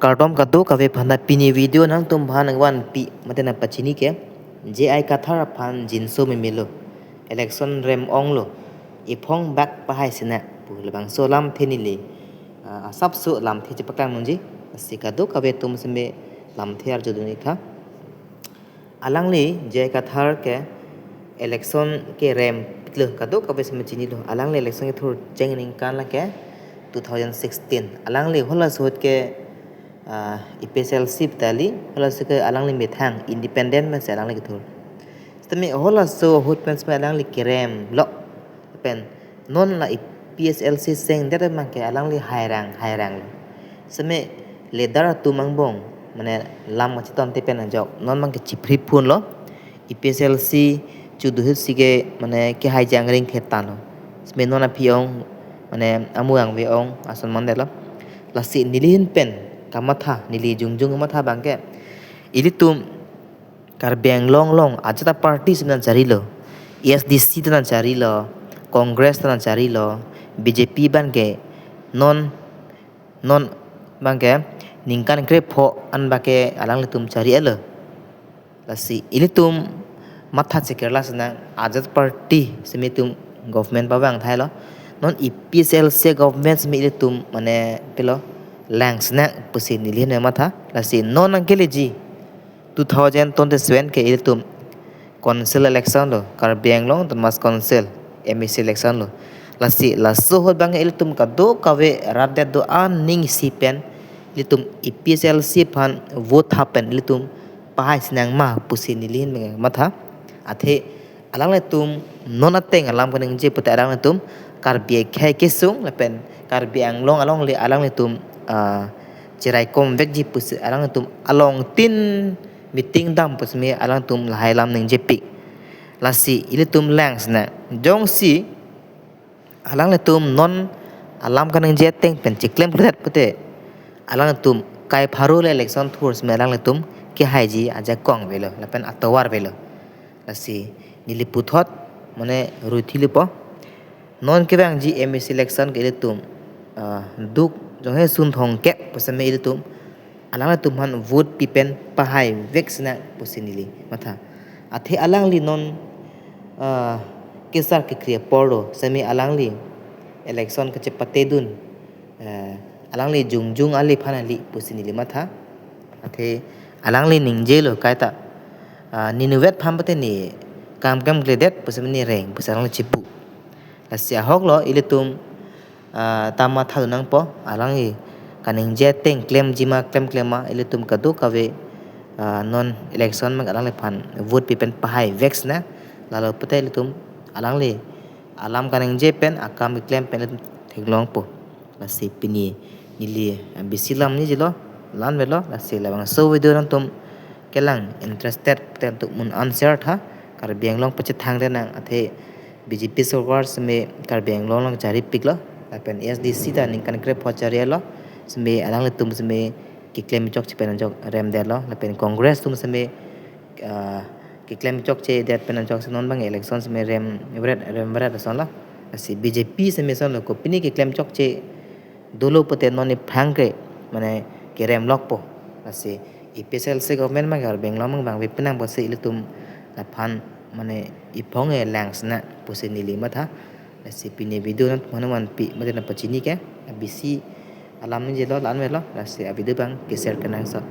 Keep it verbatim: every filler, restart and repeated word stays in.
Kardom kadokave aphan. Pini video nangtum aphan nangvanpi mate nangpachini ke, J I Kathar aphan jinso memelo, election rem onglo, ephong bak pahai sina pu labangso alamthe neli, ah, asapso alamthe chepaklang nangji. Lasi kadokave atum seme alamthe arjudun-ik tha. Alangli J I Kathar ke election kerem lo, kadokave seme chinilo. Alangli election kethur cheng aningkan lake two thousand sixteen. Alangli halaso ahut ke, ah, A P H L C pu ta kali, halaso ke alangli methang independent pensi alangli kethur. Sitame halaso ahut pen seme alangli kerem lo. Pen non la A P H L C sengdet abang ke alangli hairang hairang lo. Seme leader atum angbong, mane lam kachetonte pen ajok non abang ke chipri phun lo. A P H L C chuduhit si ke mane kehai jangring thetan lo. Seme non aphi ong, mane amu angve ong ason mandetlo. Lasi nelihin pen kamatha, neli jongjong kamatha abang ke, ilitum Karbi Anglong along ajat aparty seme nangcharilo, A S D C ta nangcharilo, Congress ta nangcharilo, B J P abang ke non, non abang ke ningkan krepho an abang ke alanglitum chari-etlo. Lasi ilitum matha chekerla sina ajat aparty seme itum government pavang thailo. Non A P H L C government seme ilitum mane pilo lang sina pusi nelihin matha. Lasi non nangkeleji two thousand twenty-seven ke ilitum council election lo, Karbi Anglong Autonomous Council, M A C election lo. Lasi laso ahut abang ilitum kadokave rat det do-an aning isi pen ilitum A P H L C aphan vote thap pen ilitum pahai sinang ma pusi nelihin abang matha. Athe alanglitum non ateng alam kaningje pute alanglitum Karbi akhei kesung lapen Karbi Anglong alongle alanglitum, ah, cheraikom vekji pusi alanglitum along tin meeting dam pusitame alangtum lahai alam ningjepik. Lasi ilitum lang sina, jongsi alanglitum non alam kaningje ateng pen chiklemkledet pute, alanglitum kai pharo le election thur sitame alanglitum kehaiji ajakong avelo lapen atovar avelo. Lasi neli puthot mane ruithilipo. Non kevangji M A C election ke ilitum, ah, duk jonghe sun thomkep pusitame ilitum alanglitum aphan vote pi pen pahai vek sina pusi neli matha. Athe alangli non, ah, kesar kekri apor lo sitame alangli election kachepatedun, eh, alangli jongjong ale aphan kali pusi neli matha. Athe alangli ningjelo kaita, ah, nenuvet aphan pute ne kam klemkledet pusitame ne reng pusi alangli chipu. Lasi ahok lo ilitum, ah, ta mathadun nangpo, alangli kaningje ateng klemji ma klemklem ma, ilitum kadokave, ah, non election abang alangliphan vote pi pen pahai vek sina, lalo pute ilitum alangli alam kaningje pen akam keklem pen ilitum theklongpo. Lasi pini neli, ah, bisi lam ningjelo, la-an avelo. Lasi labangso video nangtum kelang interested pute nangtum mun-an share tha. Karbi Anglong pachethang de nang, athe B J P sorkar sitame Karbi Anglong along charipiklo. Lapen A S D C ta ningkan krepho chari-etlo. Sitame alanglitum sitame keklem chokche pen ajok remdetlo. Lapen Congress atum sitame, ah, keklem chokchedet pen ajok si non abang election sitame remvret remvret asonlo. Lasi B J P sitame asonlo, kopine keklem chokche dolo pute non ephang ke mane kerem lokpo. Lasi A P H L C government abang Karbi Anglong abang vangve penang pusi ilitum laphan mane ephong e lang sina pusi neli matha. Lasi pini video nangtum aphan nangvanpi mate nangpachini ke, bisi alam ningjelo, la-an avelo. Lasi avideo abang ke-share kenangsot.